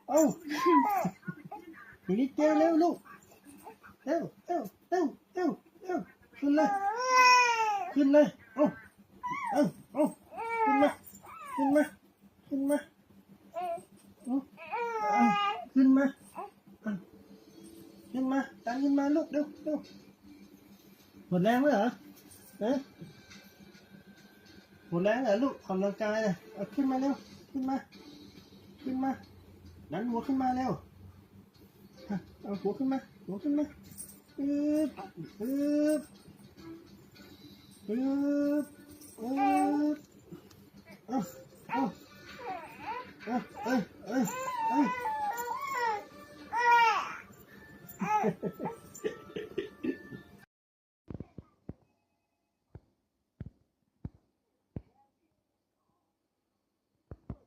ເອົ້າ ເດວິດ ເກັບເລັວລູກ ເຮັບ ເຮັບ ຂຶ້ນເລີຍ ຂຶ້ນເລີຍ ເອົ້າ ເອົ້າ ເອົ້າ ຂຶ້ນມາ ຂຶ້ນມາ ຂຶ້ນມາ ອື ເອົ້າ ຂຶ້ນມາ ອື ຂຶ້ນມາ ຕາມຂຶ້ນມາລູກ ເລັວ ເລັວ. ໝົດແຮງແລ້ວເຫລໍ? ເອີ ໝົດແຮງແລ້ວລູກ ອອກກຳລັງກາຍນະ. ເອົາ ຂຶ້ນມາເລັວ ຂຶ້ນມາ ຂຶ້ນມາ ດັນຫົວຂຶ້ນມາເລັວ. ເອົາ ຫົວຂຶ້ນມາ ຫົວຂຶ້ນມາ ອືບ ອືບ ອືບ ອືບ. ເອົາ ເອົາ ເອົາ ເອີ ເອີ ເອີ.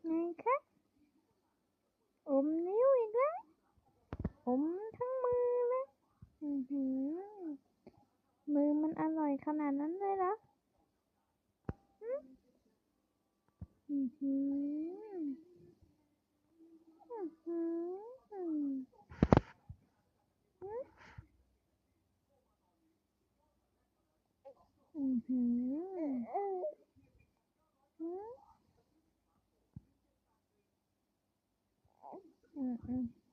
ໄງຄະ? ອົມນິ້ວອີກແລ້ວ ອົມທັງມືເລີຍ. ອືຫື ມືມັນອະລ່ອຍຂະໜາດນັ້ນເລີຍເຫລໍ? ຫື ອືຫື ອືຫື ຫື ອືຫື ຫື ອື ອື.